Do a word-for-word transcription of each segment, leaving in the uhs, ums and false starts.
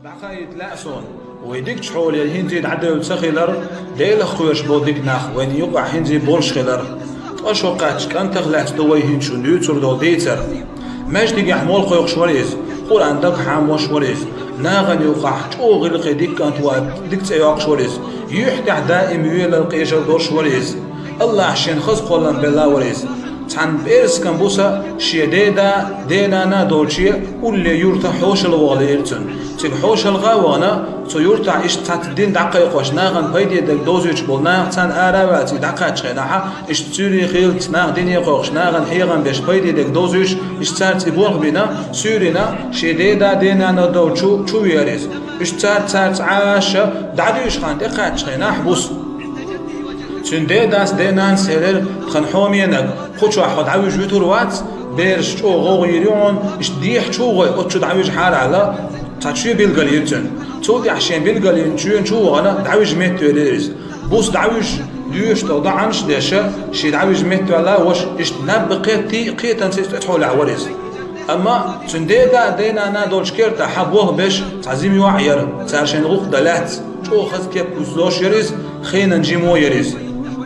ДӀакхайийта лаьа суна, вай дикачу хьоле хӀинца дӀадевлла ца хилар, Делах кхоьруш болу дика нах вайна юкъахь хӀинца болуш хилар. Ткъа шо кхаьчча кӀантах лаьцна ду вай хӀинца шуна дуьйцур долу дийцар. Маьждигехь молла кхойкхуш вара иза, Къуръан дагахь хьамош вара иза, нахана юкъахь чӀогӀа гӀиллакхе дика кӀант вара, дика цӀе йоккхуш вара иза, юьхь тӀехь даим велар, къежар долуш вара иза. Аллахь шена хаза кхоллам белла вара иза. Цхьана пӀераскан буса шен деда, денана долче улле юрта хьошалла ваха лиира цунна. Цига хьошалгӀа а вахана, цу юртахь иштта цхьацца дин дӀакхайкхош, нахана пайде дерг довзуьйтуш болу нах царна ара а ваьлла, цига дӀакхаччахьана, иштта суьйре хилла нах дине кхойкхуш, нахана хьехам беш, пайде дерг довзуьйтуш, иштта цаьрца и болх бина, суьйрина, шен деда, денана долчу чу веара иза. Иштта цаьрца, цаьрца Ӏаша дӀадуьйшуш хан тӀекхаччахьана, ахь буса. Цуьнан дедас, денанас элира: «Тхан хьоменаг, кху чохь хьо дӀавижа вуьтур вац, бераш чӀогӀа гӀовгӀа йийр ю хьуна, иштта дехьа чу гӀой, оцу чу дӀавижа хьара», — аьлла, цхьа чоь билгалйира цуьнан. Цул тӀаьхьа шен билгалйинчу чоьнан чу а вахана, дӀавижа меттавелира иза. Буса дӀавижа, доьшуш долу доӀанаш а деш, шен дӀавижа меттаваьлла ваша, иштта наб кхетта, кхетамца иза тӀе цхьолехь вара иза. Амма цуьнан деда а, денана а долчу кертахь болх беш цхьа жима йоӀ яра, цара шайна гӀуллакх дан лаьцна. ЧӀогӀа хаза кеп куьйсуш яра иза, хенан жимо яра иза.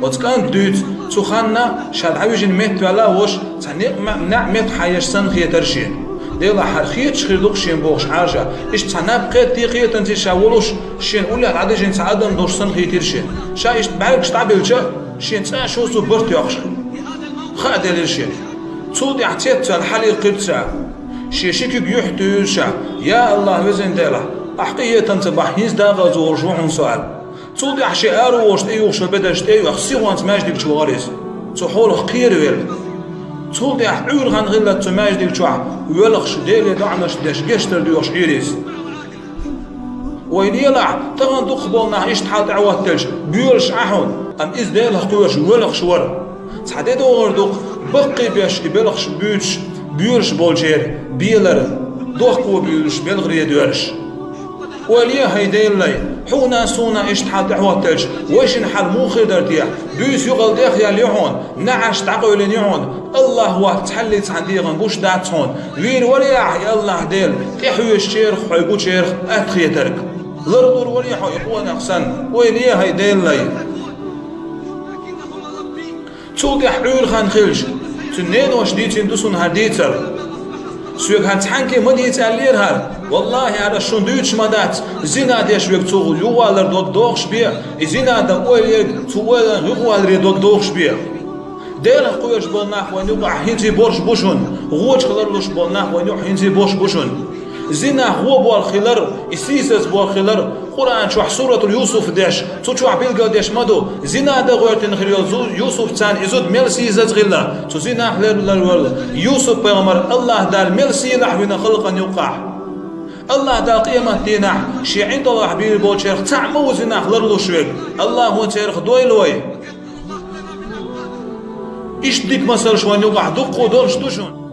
Оцу кӀанта дуьйцу, цу ханна ша дӀавижина меттаваьлла ваша цхьа некъ ма-, неӀ меттахь еш санна хетара шена. Делахь хӀара хеташ хир ду-кх шена бохуш Ӏаша, иштта цхьа наб кхетта, кхетамца ша волуш, шена уллехь дӀадижина цхьа адам долуш санна хийтира шена. Ша иштта бӀаьргаш дӀабиллича, шена цкъа а шуьца барт йоккхуш хаа делира шена. Цул тӀаьхьа цецваьлла хьалакхира цара. Шен ши куьг юьхь туьйра ша: «Я Аллахь, везан Дела, ахь къинхетамца бахь хӀинца дакъаза волуш ву хьуна со», — аьлла. Цул тӀаьхьа шен араволуш тӀеюхуш йолу бедарш тӀеоьхуш, сихонца маьждиг чу вахара иза, цу хьолах кхеравелла. Цул тӀаьхьа Ӏуьйра хан хиллалц цу маьждиг чохь воьлхуш, Деле доӀанаш деш, гечдар доьхуш Ӏийра иза. Вай лелахь, тахана дукхахболу нах иштта хьал тӀехӀоттаделча, боьлуш Ӏа хьуна, амма иза Делах кхоьруш воьлхуш вара. Цхьа де догӀур ду-кх, баккхий беш и белхаш буьйцуш, боьлуш болчеран белара дохко буьйлуш белхаре доьрзуш. Ойла е, хӀай Делан лай, хьуна а, суна а иштта хьал тӀехӀоттаделча, вайшинна хьал муха хир дара те? Буьйса юкъал тӀехъяьлла ю хьуна, неӀарш дӀакъевлина ю хьуна, Аллахь вац цхьаллий цхьана дегӀан гуш дац хьуна. Вийр варий ахь и Аллахь Дела, тӀехьоьжучарах, хьой гучарах атта хетарг? Лардур варий хьо и къонах санна? Ойла е, хӀай Делан лай. Цул тӀаьхьа Ӏуьйра хан хилча, цуьнан неноша дийцина ду суна хӀара дийцар. Соьга хӀара цхьаьнгге ма дийца аьллера хӀара. Валлахьи, хӀара ас шуна дуьйцуш ма дац, зина деш верг цу юхавалар дог дохуш бен, и зина дан ойла ерг цу ойланах юхаваларе дог дохуш бен. Делах кхоьруш болу нах вайна юкъахь хӀинца а болуш бу шуна, гӀочах ларлуш болу нах вайна юкъахь хӀинца а болуш бу шуна. Зинах гӀо болх хилар, и сийсаз болх хилар, Къуръан чохь суратул Юсуф деш, цу чохь билгалдеш ма ду, зина дан гӀоьртина хир йолу зу-, Юсуф царна и зуда мел сийсаз хилла, цу зинах лер-, ларвелла Юсуп-пайхамар Аллахь Дала мел сийлахь вина халкъана юккъахь. Аллахь Дала къематдийнахь шен ӀиндагӀахь бийр болчарах цхьаъ ма ву зинах ларлуш верг. Аллахьо царах дойла вай. Иштта дика масалш вайна юкъахь дуккха долуш ду шуна.